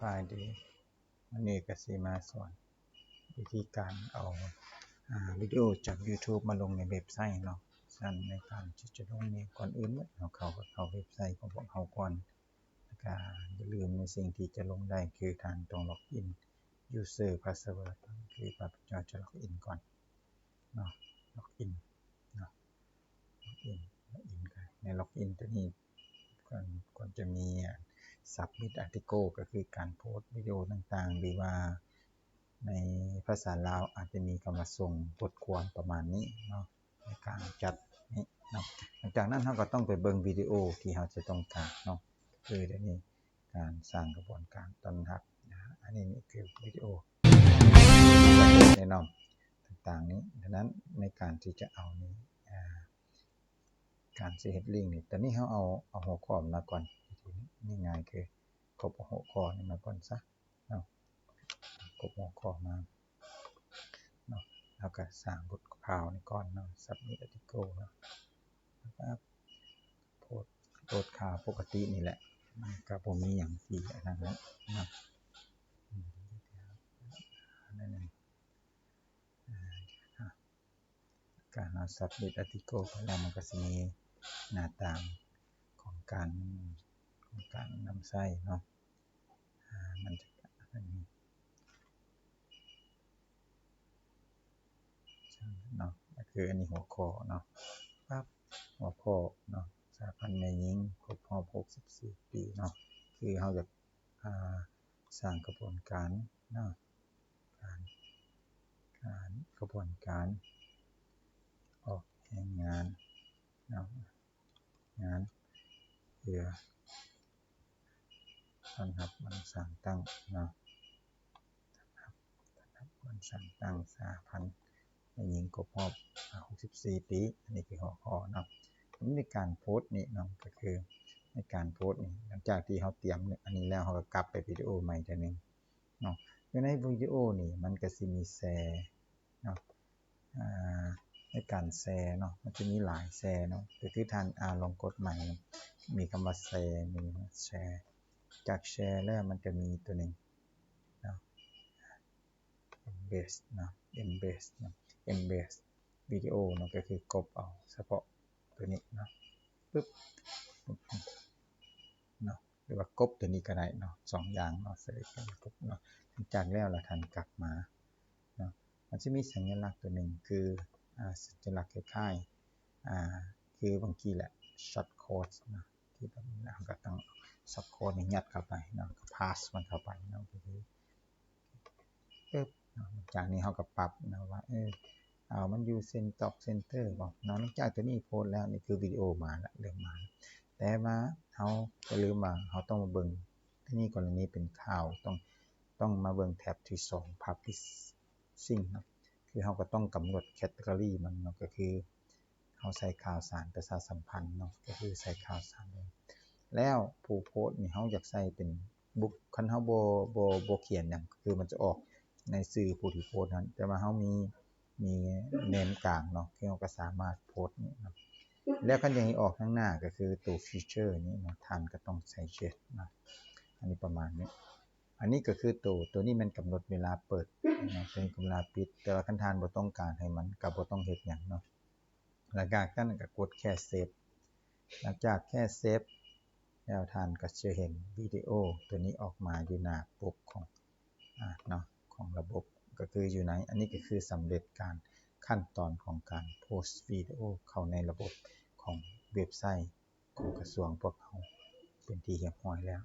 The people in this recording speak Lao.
ບາຍດີ ວັນນີ້ກະຊິມາສອນວິທີການເອົາ ອາ ວິດີໂອຈາກ YouTube ມາລົງໃນເວັບໄຊເນາະ. ສະນັ້ນໃນການທີ່ຈະລົງນີ້ ກ່ອນອື່ນໝົດເຮົາເຂົ້າ ເຂົ້າເວັບໄຊຂອງພວກເຮົາກ່ອນ ແລ້ວກະຢ່າລືມໃນສິ່ງທີ່ຈະລົງໄດ້ ຄືທ່ານຕ້ອງລັອກອິນ user password ຄືຂ້າພະເຈົ້າຈະລັອກອິນກ່ອນເນາະ ລັອກອິນເນາະ ລັອກອິນ ລັອກອິນ ໃນລັອກອິນໂຕນີ້ ກໍ ກໍຈະມີ submit article ກໍຄືການໂພສວິດີໂອຕ່າງໆ ຫຼືວ່າໃນພາສາລາວອາດຈະມີຄຳວ່າສົ່ງບົດຄວາມປະມານນີ້ເນາະ ໃນການຈັດນີ້ເນາະ. ຫຼັງຈາກນັ້ນເຮົາກໍຕ້ອງໄປເບິ່ງວິດີໂອທີ່ເຮົາຈະຕ້ອງການເນາະ ຄືດຽວນີ້ການສ້າງຂະບວນການຕ້ອນຮັບ ອາ ອັນນີ້ນີ້ຄືວິດີໂອແນ່ນອນຕ່າງໆນີ້. ດັ່ງນັ້ນໃນການທີ່ຈະເອົານີ້ ອາ ການຊິເຮັດລິ້ງນີ້ ຕອນນີ້ເຮົາເອົາ ເອົາຫົວຂໍ້ມາກ່ອນ ງ່າຍໆ ຄືກົບເອົາຫົວຂໍ້ນີ້ມາກ່ອນຊະເນາະ ກົບຫົວຂໍ້ມາເນາະ ແລ້ວກະສ້າງບົດຂ່າວນີ້ກ່ອນເນາະ submit article ເນາະ ແລ້ວກະໂພສ ໂພສຂ່າວປົກກະຕິນີ້ແຫຼະ ມັນກະບໍ່ມີຫຍັງທີ່ອັນນັ້ນເນາະ ອືມ ອັນນັ້ນ ອາ ການເຮົາ submit article ໄປແລ້ວ ມັນກໍຊິມີໜ້າຕ່າງຂອງການ ຂອງການນຳໃຊ້ເນາະ ອາ ມັນຈະເນາະ ກໍຄືອັນນີ້ຫົວຂໍ້ເນາະ ປັບ ຫົວຂໍ້ເນາະ ສະຫະພັນແມ່ຍິງຄົບຮອບຫົກສິບສີ່ປີເນາະ ຄືເຮົາຢາກ ອາ ສ້າງຂະບວນການເນາະ ການ ການ ຂະບວນການອອກແຮງງານເນາະ ງານເພື່ອຕ້ອນຮັບວັນສ້າງຕັ້ງເນາະ ຕ້ອນຮັບ ຕ້ອນຮັບວັນສ້າງຕັ້ງສະຫະພັນແມ່ຍິງຄົບຮອບ ອາ ຫົກສິບສີ່ປີ ອັນນີ້ຄືຫົວຂໍ້ເນາະ. ໃນການໂພສນີ້ເນາະ ກໍຄືໃນການໂພສນີ້ ຫຼັງຈາກທີ່ເຮົາຕຽມອັນນີ້ແລ້ວ ເຮົາກໍກັບໄປວິດີໂອໃໝ່ເທື່ອໜຶ່ງ ເນາະ ຢູ່ໃນວິດີໂອນີ້ມັນກະຊິມີແຊເນາະ ອາ ໃນການແຊເນາະ ມັນຈະມີຫຼາຍແຊເນາະ ກໍຄືທ່ານ ອາ ລອງກົດໃໝ່ ມີຄຳວ່າແຊ ມີແຊ ຈາກແຊແລ້ວມັນຈະມີໂຕໜຶ່ງເນາະ embed ເນາະ embed ເນາະ embed ວິດີໂອເນາະ ກໍຄືກົບເອົາສະເພາະໂຕນີ້ເນາະ ປຶບ ເນາະ ຫຼືວ່າກົບໂຕນີ້ກໍໄດ້ເນາະ ສອງຢ່າງເນາະ select ກັບກົບເນາະ. ຫຼັງຈາກແລ້ວລະທ່ານກັບມາເນາະ ມັນຊິມີສັນຍະລັກຕົວໜຶ່ງ ຄື ອາ ສັນຍະລັກຄ້າຍໆ ອາ ຄືບາງທີແຫຼະ short code ເນາະ ທີ່ແບບເຮົາກໍຕ້ອງ short code ນີ້ຍັດເຂົ້າໄປເນາະ paste ມັນເຂົ້າໄປເນາະ ກໍຄື ປຶບເນາະ ຈາກນີ້ເຮົາກໍປັບເນາະວ່າ ເອີ ເອົາ ມັນຢູ່ເຊັນ ຕອກ center ບໍ່ເນາະ. ຫຼັງຈາກຕົວນີ້ໂພສແລ້ວ ນີ້ຄືວິດີໂອມາລະ ເລີ່ມມາລະ ແຕ່ວ່າເຮົາຢ່າລືມວ່າເຮົາຕ້ອງມາເບິ່ງ ທີ່ນີ້ກໍລະນີເປັນຂ່າວ ຕ້ອງ ຕ້ອງມາເບິ່ງແທັບທີສອງ publishing ເນາະ ຄືເຮົາກໍຕ້ອງກຳນົດ category ມັນເນາະ ກໍຄື ເຮົາໃສ່ຂ່າວສານປະຊາສຳພັນເນາະ ກໍຄືໃສ່ຂ່າວສານເລີຍ. ແລ້ວຜູ້ໂພສນີ້ເຮົາຢາກໃສ່ເປັນບຸກ ຄັນເຮົາບໍ່ ບໍ່ ບໍ່ຂຽນຫຍັງ ກໍຄືມັນຈະອອກໃນຊື່ຜູ້ທີ່ໂພສນັ້ນ ແຕ່ວ່າເຮົາມີ ມີເນມກາງເນາະ ຄືເຮົາກໍສາມາດໂພສນີ້ເນາະ. ແລ້ວຄັນຢາກໃຫ້ອອກທາງໜ້າ ກໍຄືໂຕ feature ນີ້ເນາະ ທ່ານກໍຕ້ອງໃສ່ yes ເນາະ ອັນນີ້ປະມານນີ້. ອັນນີ້ກໍຄືໂຕ ໂຕນີ້ແມ່ນກຳນົດເວລາເປີດເນາະ ໂຕນີ້ກຳນົດເວລາປິດ ແຕ່ວ່າຄັນທ່ານບໍ່ຕ້ອງການໃຫ້ມັນ ກໍບໍ່ຕ້ອງເຮັດຫຍັງເນາະ. ຫຼັງຈາກນັ້ນກໍກົດແຄ່ save ຫຼັງຈາກແຄ່ save ແລ້ວທ່ານກໍຈະເຫັນວິດີໂອຕົວນີ້ອອກມາຢູ່ໜ້າປົກຂອງ ອາ ເນາະ ຂອງລະບົບ ກໍຄືຢູ່ໃນ ອັນນີ້ກໍຄືສຳເລັດການ ຂັ້ນຕອນຂອງການໂພສວິດີໂອເຂົ້າໃນລະບົບຂອງເວັບໄຊຂອງກະຊວງພວກເຮົາເປັນທີ່ຮຽບຮ້ອຍແລ້ວ.